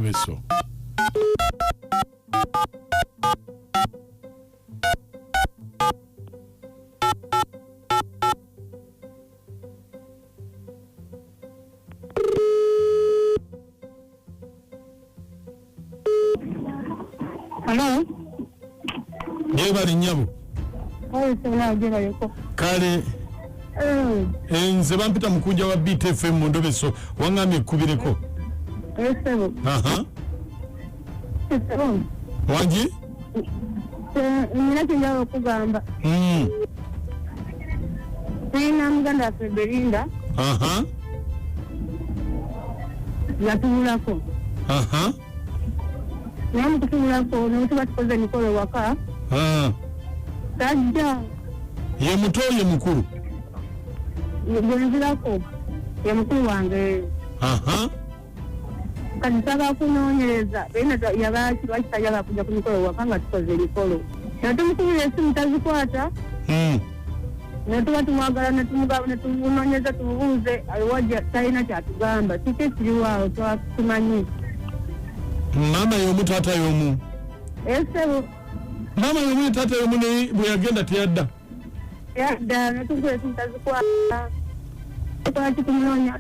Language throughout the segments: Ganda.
Ndobeso. Hello? Gyebali nnyabo. Kale eh, nze bampita mukunja wa BTFM mu Ndobeso, waŋŋambye ekkubireko. Aha. Wangi? Nina kyenjagala okugamba. Tulina muganda waffe Belinda. Aha. Yatubulako. Aha. Naye mu kutubulako ne tuba tukoze emikolo ewaka. Tajja. Ye muto ye mukulu? Gwenzirako ye mukulu wange. Aha. Kati nsaba kunoonyereza Belinda yabaki lwaki tajagala kujja ku mikolo ewaka nga tukoze emikolo. Netumukubira esimu tazikwata. Netuba tumwagala netumunoonyeza tumubuuze aliwajja talina kyatugamba. Kiki ekiriwo awo tumanyi. Maama y'omu taata y'omu. Esebo. Maama y'omu ne taata y'omu ne bwe yagenda teyadda. Yadda netumukubira esimu tazikwata. Tukola kikunoonya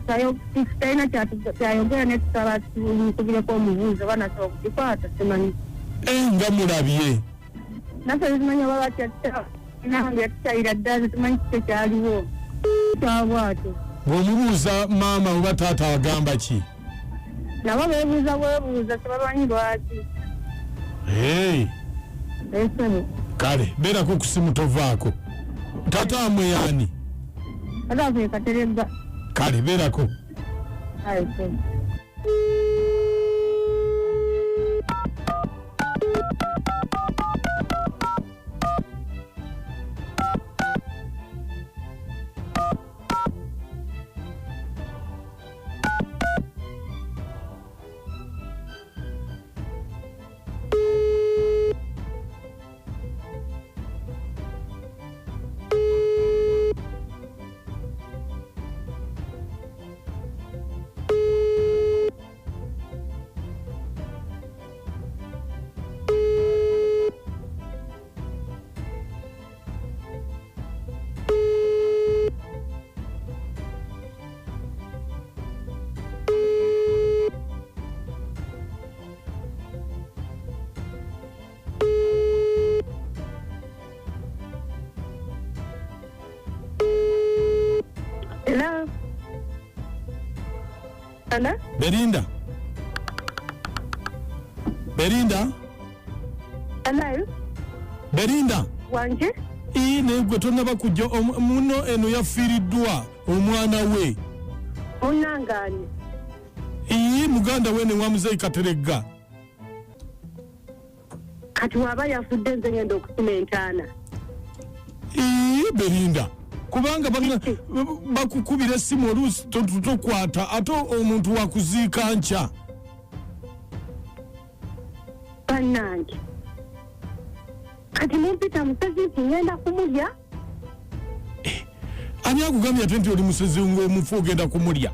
talina kyayogera ne tusaba tumukubireko omubuuze oba nasobola okugikwata simanyi. Nga mulabye. Naffe tumanyi oba batya nange yatukyayira ddala tetumanyi kiki ekyaliwo kyabwatyo. Bw'omubuuza maama oba taata agamba ki? Nabo beebuuza bwebuuza tebamanyi lwaki. Hey. Esebo. Kale beerako ku simu tovaako. Taata wamwe yaani? Taata waffe ye Kateregga. Kale beerako. Aye sebo. Hello? Hello? Belinda. Belinda. Hello? Belinda. Wanje? Ii naye gwe tonnaba kujja muno eno yafiiriddwa omwana we. Munnange. Ii muganda we ne wa Muzeeyi Kateregga. Kati waba yafudde nze ngenda okusima entaana. Ii Belinda. Kubanga bakukubira essimu oluusi tokwata ate omuntu wakuziika nkya. Bannange. Kati mumpita musezi nti ngenda kumulya. Ani akugambye ate nti oli musezi ng'omufu ogenda kumulya?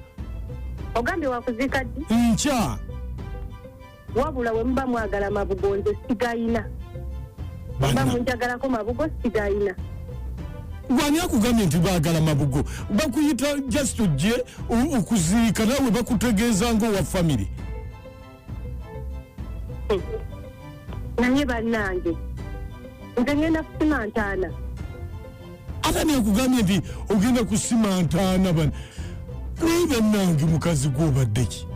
Ogambye wakuziika ddi? Nkya. Wabula we muba mwagala mabugo nze sigayina. Muba munjagalako mabugo sigayina. Gwani akugambye nti baagala mabugo? Bakuyita just ojje okuziika naawe bakutegeeza ng'owa family. Naye bannange nze ngenda kusima ntaana. Ate ani akugambye nti ogenda kusima ntaana bana? Naye bannange mukazi gw'obadde ki?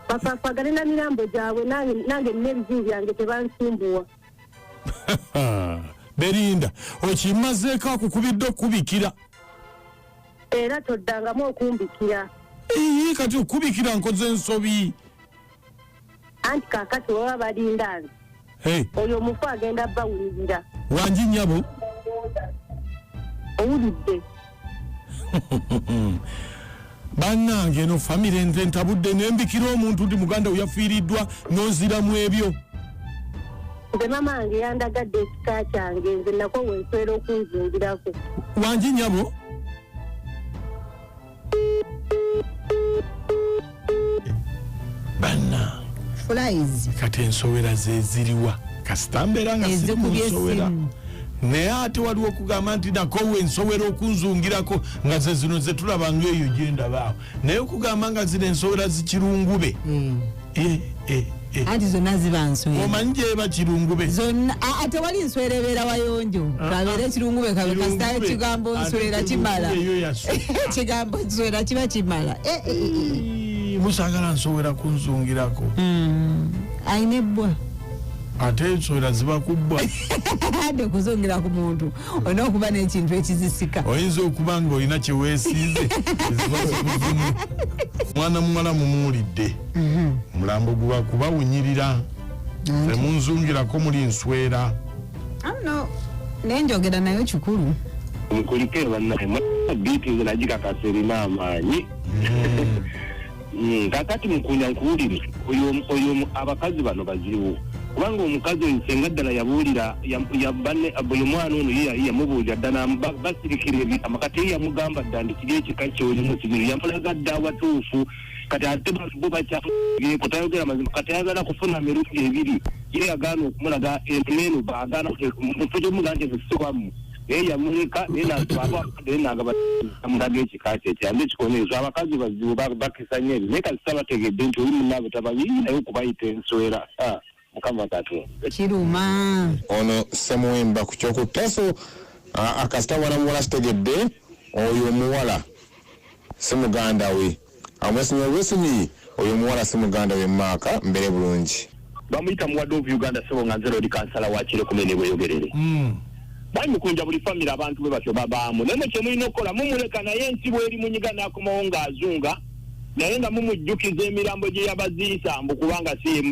Bafaafagane na mirambo gyabwe nange nina ebizibu byange tebansumbuwa. Belinda okimazeeko akukubidde okukubikira. Era toddangamu okumbikira. Ii kati okukubikira nkoze ensobi. Anti kaakati baba balinda nze. Hey. Oyo omufu agenda bawulirira. Wangi nnyabo. Owulidde. Bannange eno famire nze ntabudde nembikira omuntu nti muganda we yafiiriddwa n'onziramu ebyo. Nze maama wange yandagadde ekika kyange nze nakoowa enswera okunzingirako. Wangi nnyabo. Banna. Flies. Kati ensowera zeziriwa? Kasita mbeera nga siri mu Ezikubye nsowera. essimu. Naye ate waliwo okugamba nti nakowa ensowera okunzungirako nga ze zino zetulaba ngaeyo gyendabaawo, naye okugamba nga zino ensowera zikirungube. Eh, eh, eh. Anti zonna ziba nswera. Omanyi gyeba kirungube? Zonna tewali nswera ebeera wayonjo. Kabeere ekirungube, kabe kasita Kirungube. ekigambo Ate nswera kimala. kirungube eyo yasu. Ekigambo nswera kiba kimala. Eh, eh, eh. Ii, musagala nsowera kunzungirako. Ayina ebbwa. Ate ensowera ziba kubbwa. Ate okuzungira ku muntu olina okuba n'ekintu ekizisika. Oyinza okuba nga olina kyeweesiize, eziba zikuvumu. Mwana muwala mumuwulidde, omulambo guba kubawunyirira, temunzungirako, muli nswera. Ano naye njogera nayo kikulu. Mukulike bannaye, biiti nze nagikakasa erina amaanyi. Kakati mukunja nkuwulire, oyo abakazi bano bazibu, kubanga omukazi oyo senga ddala yabuulira banne, oyo mwana ono ye yamubuulira ddala, basirikira ebigamba. Kati ye yamugamba dda nti kiri ekika kyolimu kibiri, yamulaga dda awatuufu. Kati ate bo bakyako tayogera mazima, kati ayagala kufuna mirundi ebiri. Ye yagaana okumulaga eno neeno, baagaana mufo kyomugaa nti si wammwe, naye yamuleka, naye naye nagaba amulaga ekika kye kyambe ekikonezo. Abakazi bazibu, bakisa nnyo ebyo, naye kasita bategedde nti oli munaabwe tabanyi, naye okubayita enswera. Ah, Mukama Katonda. Kiruma. Ono Semuwemba ku kyokutta, so akasita mwana muwala kitegedde oyo omuwala si muganda we, amwesinyi obwesinyi, oyo omuwala si muganda we. Maaka mbere bulungi. Bamuyita muwadde of Uganda. Sebo, nga nze lodi kansala wa Kirekumene bweyogerere. Bali mukunja, buli famire abantu bwe batyo babaamu, naye mwe kyemulina okukola mumuleka, naye ensi bweri munyiga n'akomawo ng'azunga, naye nga mumujjukiza emirambo gye yabaziisa mbu kubanga si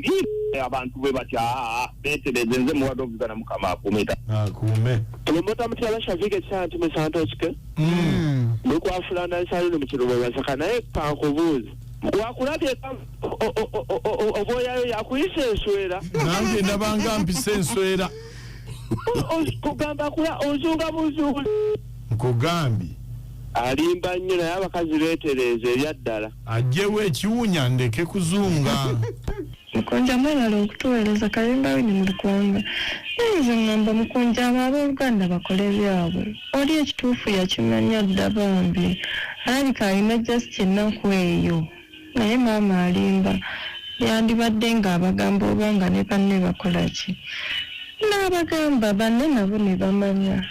abantu bwe batyo. Aa, beetereze. Nze muwadde of Uganda, Mukama akuume. Akuume. Promota mutyala Shavike Kyanti musantochike lukwafulana nsalino mukirubo Masaka, naye pankubuuza wakulabye oboyayo yakuyisa enswera. Nange ndabanga mpisa enswera. Kugamba kula ozunga buzungu. Nkugambye. Alimba nnyo, naye abakazi beetereeza ebyaddala. Ajjewo ekiwunya ndeke kuzunga. Mukunja, mwebale okutuweereza. Kayimba wini mu ggwanga, naye nze ŋŋamba mukunja, abo abooluganda bakole byabwe. Oli ekituufu yakimanya dda, bambi alabika alina just ennaku eyo, naye maama alimba. Yandibadde ng'abagamba oba nga ne banne bakola ki, n'abagamba banne nabo ne bamanya.